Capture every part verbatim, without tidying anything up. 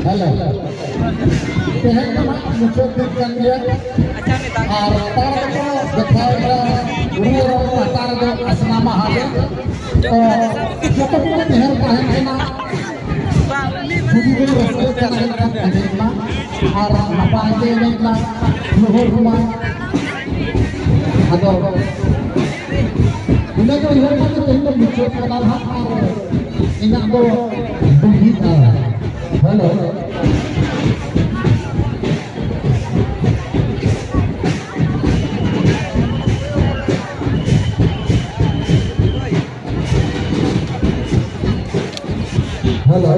Hello. ᱛᱮᱦᱮᱧ ᱫᱚ ᱱᱟᱜ ᱢᱩᱪᱟᱹᱫ ᱫᱤᱱ ᱠᱟᱱ ᱜᱮᱭᱟ᱾ ᱟᱨ ᱞᱟᱛᱟᱨ ᱨᱮᱠᱚ ᱫᱮᱠᱷᱟᱣ ᱮᱫᱟ, ᱩᱲᱤᱭᱟ ᱨᱚᱲ ᱯᱟᱦᱴᱟ ᱨᱮᱫᱚ ᱟᱥᱱᱟ ᱢᱟᱦᱟ ᱨᱮ᱾ ᱛᱚ, ᱡᱚᱛᱚ ᱠᱚ ᱱᱮᱦᱚᱨ ᱛᱟᱦᱮᱱ ᱠᱟᱱᱟ, ᱡᱩᱫᱤ ᱵᱚᱱ ᱨᱟᱹᱥᱠᱟᱹᱜ ᱠᱟᱱᱟ ᱮᱱᱠᱷᱟᱱ ᱮᱱᱮᱡ ᱢᱟ, ᱟᱨ ᱱᱟᱯᱟᱭ ᱛᱮ ᱮᱱᱮᱡ ᱢᱟ, ᱡᱚᱦᱚᱨ ᱢᱟ᱾ ᱟᱫᱚ ᱤᱱᱟᱹ ᱠᱚ ᱩᱭᱦᱟᱹᱨ ᱠᱟᱛᱮ ᱛᱮᱦᱮᱧ ᱫᱚ ᱢᱩᱪᱟᱹᱫ ᱠᱟᱱᱟ ᱱᱟᱦᱟᱜ, ᱟᱨ ᱤᱧᱟᱹᱜ ᱫᱚ ᱵᱩᱜᱤᱜᱼᱟ᱾ ᱦᱮᱞᱳ᱾ ᱦᱮᱞᱳ᱾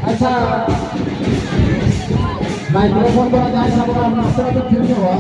ᱟᱪᱪᱷᱟ, ᱢᱟᱭᱠᱨᱳᱯᱷᱳᱱ ᱫᱚ ᱡᱟᱦᱟᱸᱭ ᱥᱟᱵ ᱠᱟᱜ ᱱᱟᱥᱮ ᱱᱟᱜ ᱵᱤᱱ ᱴᱷᱤᱠ ᱧᱚᱜᱼᱟ᱾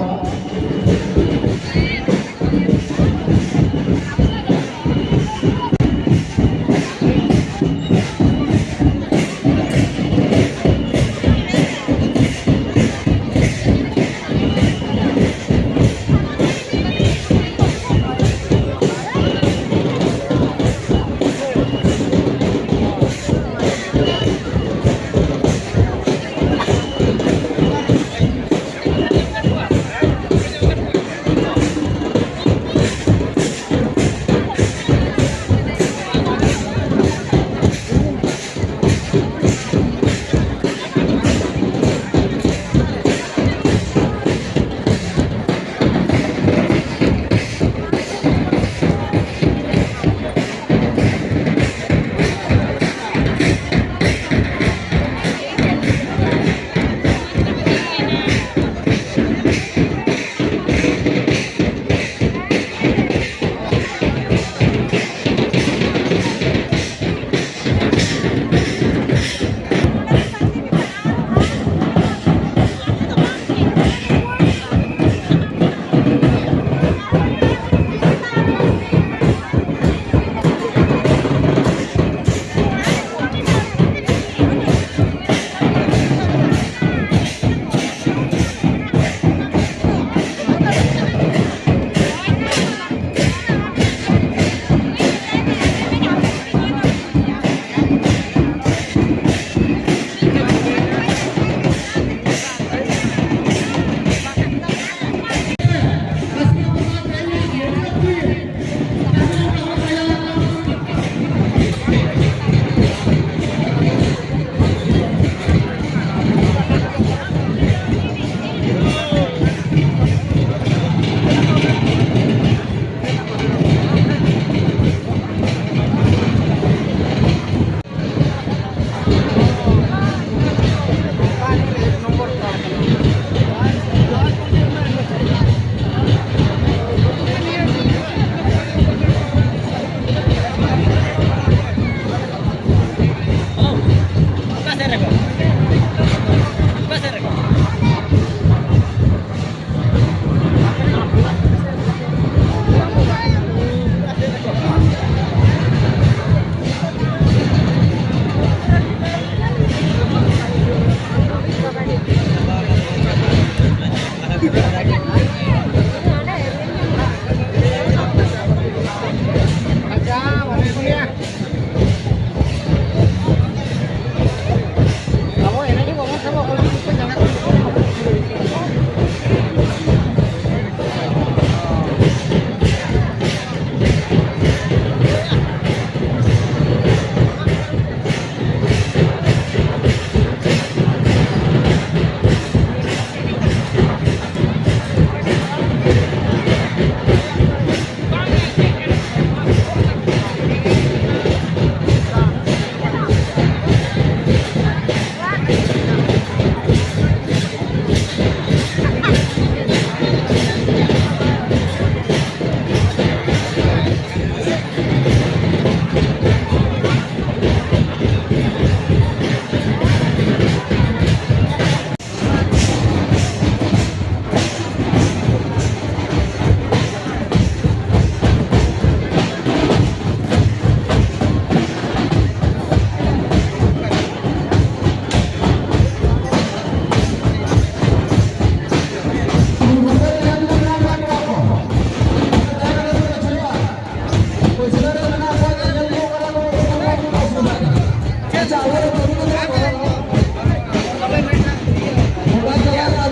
ᱟᱵᱚ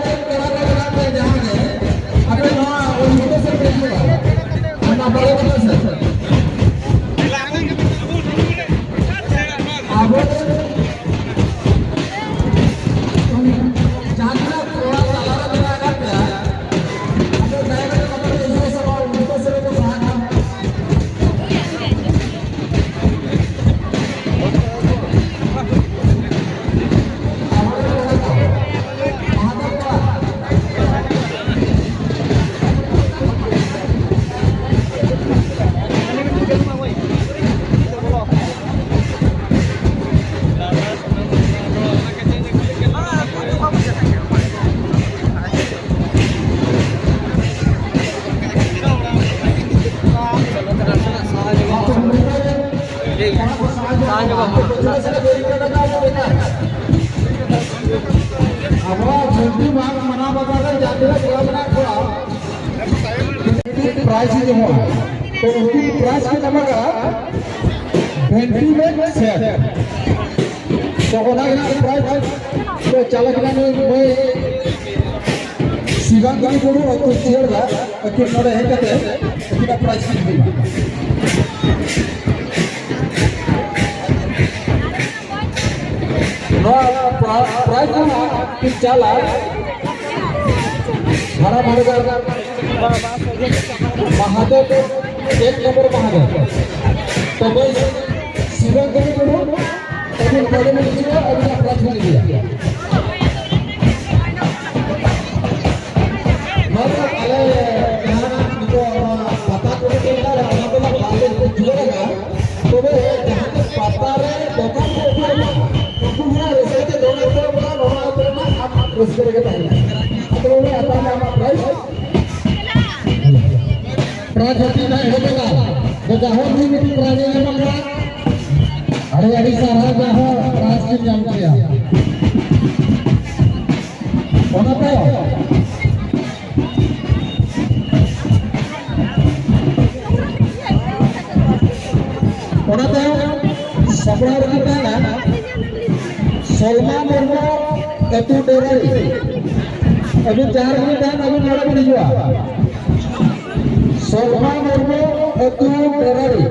ᱨᱮᱱ ᱠᱚᱲᱟ ᱠᱚ ᱢᱮᱱᱟᱜ ᱯᱮᱭᱟ ᱡᱟᱦᱟᱸ ᱜᱮ, ᱟᱯᱮ ᱱᱚᱣᱟ ᱩᱱᱠᱩ ᱥᱮᱫ ᱯᱮ ᱦᱤᱡᱩᱜᱼᱟ᱾ ᱚᱱᱟ ᱵᱟᱲᱮ ᱠᱚᱯᱮ ᱥᱮᱫ᱾ ᱟᱵᱚ ᱨᱮᱱ ᱡᱟᱦᱟᱸ ᱛᱤᱱᱟᱹᱜ ᱠᱚᱲᱟ ᱛᱟᱞᱟ ᱨᱮ ᱢᱮᱱᱟᱜ ᱟᱠᱟᱫ ᱯᱮᱭᱟ, ᱟᱫᱚ ᱫᱟᱭᱟ ᱠᱟᱛᱮ ᱵᱟᱯᱮ ᱦᱤᱡᱩᱜᱼᱟ ᱥᱮ ᱵᱟᱝ, ᱩᱱᱠᱩ ᱥᱮᱫ ᱨᱮᱠᱚ ᱥᱟᱦᱟ ᱠᱟᱜᱼᱟ᱾ ᱟᱵᱚᱣᱟᱜ ᱡᱷᱟᱹᱱᱴᱤ ᱢᱟᱜᱽ ᱢᱟᱱᱟᱣ ᱵᱟᱛᱟᱣ ᱨᱮ ᱡᱟᱦᱟᱸ ᱛᱤᱱᱟᱹᱜ ᱠᱚᱲᱟ ᱢᱮᱱᱟᱜ ᱠᱚᱣᱟ, ᱯᱨᱟᱭᱤᱡᱽ ᱧᱟᱢᱚᱜᱼᱟ᱾ ᱛᱚ ᱩᱱᱠᱤᱱ ᱯᱨᱟᱭᱤᱡᱽ ᱠᱤᱱ ᱮᱢᱟ ᱠᱟᱜᱼᱟ ᱵᱷᱮᱱᱴᱤ ᱵᱮᱜᱽ ᱥᱮᱴ᱾ ᱛᱚ ᱚᱱᱟ ᱜᱮ ᱱᱟᱜ ᱯᱨᱟᱭᱤᱡᱽ ᱫᱚ ᱪᱟᱞᱟᱜ ᱠᱟᱱᱟ ᱱᱩᱭ ᱢᱟᱹᱭ ᱥᱤᱵᱟᱝᱜᱤᱱᱤ ᱴᱩᱰᱩ ᱟᱹᱛᱩ ᱥᱤᱭᱟᱹᱲᱟ, ᱟᱹᱠᱤᱱ ᱱᱚᱰᱮ ᱦᱮᱡ ᱠᱟᱛᱮ ᱟᱹᱠᱤᱱᱟᱜ ᱯᱨᱟᱭᱤᱡᱽ ᱠᱤᱱ ᱤᱫᱤᱭᱟ᱾ ᱱᱚᱣᱟ ᱯᱨᱟ-, ᱯᱨᱟᱭᱤᱡᱽ ᱫᱚ ᱱᱟᱜ ᱠᱤᱱ ᱪᱟᱞᱟ ᱦᱟᱲᱟᱢ ᱦᱟᱲᱜᱟᱨ ᱢᱟᱦᱟᱫᱮᱵ ᱮᱠ ᱱᱚᱢᱵᱚᱨ ᱢᱟᱦᱟᱫᱮᱵ᱾ ᱛᱚᱵᱮ ᱥᱤᱵᱟᱝᱜᱤᱱᱤ ᱴᱩᱰᱩ, ᱟᱹᱵᱤᱱ ᱱᱚᱰᱮ ᱵᱤᱱ ᱦᱤᱡᱩᱜᱼᱟ, ᱟᱹᱵᱤᱱᱟᱜ ᱯᱨᱟᱭᱤᱡᱽ ᱵᱤᱱ ᱤᱫᱤᱭᱟ᱾ ᱱᱚᱣᱟ ᱫᱚ ᱟᱞᱮ ᱡᱟᱦᱟᱸ ᱱᱤᱛᱚᱜ ᱱᱚᱣᱟ ᱯᱟᱛᱟ ᱠᱚᱢᱤᱴᱤ ᱢᱮᱱᱟᱜᱼᱟ, ᱚᱱᱟ ᱫᱚ ᱵᱟᱞᱮ ᱡᱩᱲᱟᱹᱣ ᱟᱠᱟᱫᱼᱟ᱾ ᱛᱚᱵᱮ ᱡᱟᱦᱟᱸ ᱛᱤᱥ ᱯᱟᱛᱟ ᱨᱮ ᱫᱚᱠᱟᱱ ᱠᱚ ᱩᱫᱩᱜ ᱟᱠᱟᱫᱼᱟ, ᱩᱱᱠᱩ ᱦᱚᱸ ᱨᱟᱹᱥᱠᱟᱹ ᱛᱮ ᱫᱚᱢᱮ ᱠᱚ ᱮᱢᱚᱜᱼᱟ, ᱱᱚᱣᱟ ᱟᱹᱛᱩ ᱨᱮᱱᱟᱜ ᱟᱢ ᱨᱟᱹᱥᱠᱟᱹ ᱨᱮᱜᱮ ᱛᱟᱦᱮᱱᱟ᱾ ᱟᱫᱚ ᱱᱚᱰᱮ ᱟᱛᱟᱝ ᱢᱮ ᱟᱢᱟᱜ ᱯᱨᱟᱭᱤᱡᱽ᱾ ᱯᱨᱟᱭᱤᱡᱽ ᱦᱟᱹᱴᱤᱧ ᱨᱮᱱᱟᱜ ᱮᱦᱚᱵ ᱮᱫᱟ᱾ ᱡᱟᱦᱟᱸ ᱢᱤᱫ ᱢᱤᱫᱴᱤᱡ ᱯᱨᱟᱭᱤᱡᱽ ᱮ ᱧᱟᱢ ᱟᱠᱟᱫᱟ, ᱟᱹᱰᱤ ᱟᱹᱰᱤ ᱥᱟᱨᱦᱟᱣ, ᱡᱟᱦᱟᱸ ᱯᱨᱟᱭᱤᱡᱽ ᱠᱤᱱ ᱧᱟᱢ ᱠᱮᱫᱟ᱾ ᱚᱱᱟ ᱛᱟᱭᱚᱢ, ᱚᱱᱟ ᱛᱟᱭᱚᱢ ᱥᱚᱞᱢᱟ ᱢᱩᱨᱢᱩ, ᱟᱹᱛᱩ ᱰᱮᱨᱟᱲᱤ᱾ ᱟᱹᱵᱤᱱ ᱡᱟᱦᱟᱸ ᱨᱮᱵᱤᱱ ᱛᱟᱦᱮᱱ, ᱟᱹᱵᱤᱱ ᱱᱚᱰᱮ ᱵᱤᱱ ᱦᱤᱡᱩᱜᱼᱟ᱾ ᱥᱚᱞᱢᱟ ᱢᱩᱨᱢᱩ, ᱟᱹᱛᱩ ᱰᱮᱨᱟᱲᱤ᱾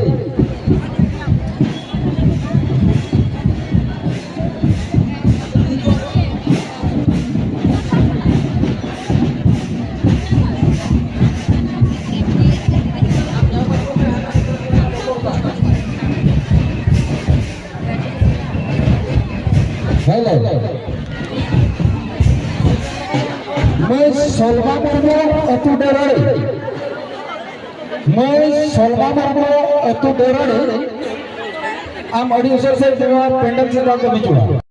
ᱦᱮᱞᱳ᱾ ᱢᱟᱹᱭ ᱥᱚᱞᱢᱟ ᱢᱩᱨᱢᱩ, ᱟᱹᱛᱩ ᱰᱮᱨᱟᱲᱤ᱾ ᱢᱟᱹᱭ ᱥᱚᱞᱢᱟ ᱢᱩᱨᱢᱩ, ᱟᱹᱛᱩ ᱰᱮᱨᱟᱲᱤ᱾ ᱟᱢ ᱟᱹᱰᱤ ᱩᱥᱟᱹᱨᱟ ᱥᱮᱫ ᱱᱚᱣᱟ ᱯᱮᱱᱰᱮᱞ ᱪᱮᱛᱟᱱ ᱛᱮᱢ ᱦᱤᱡᱩᱜᱼᱟ᱾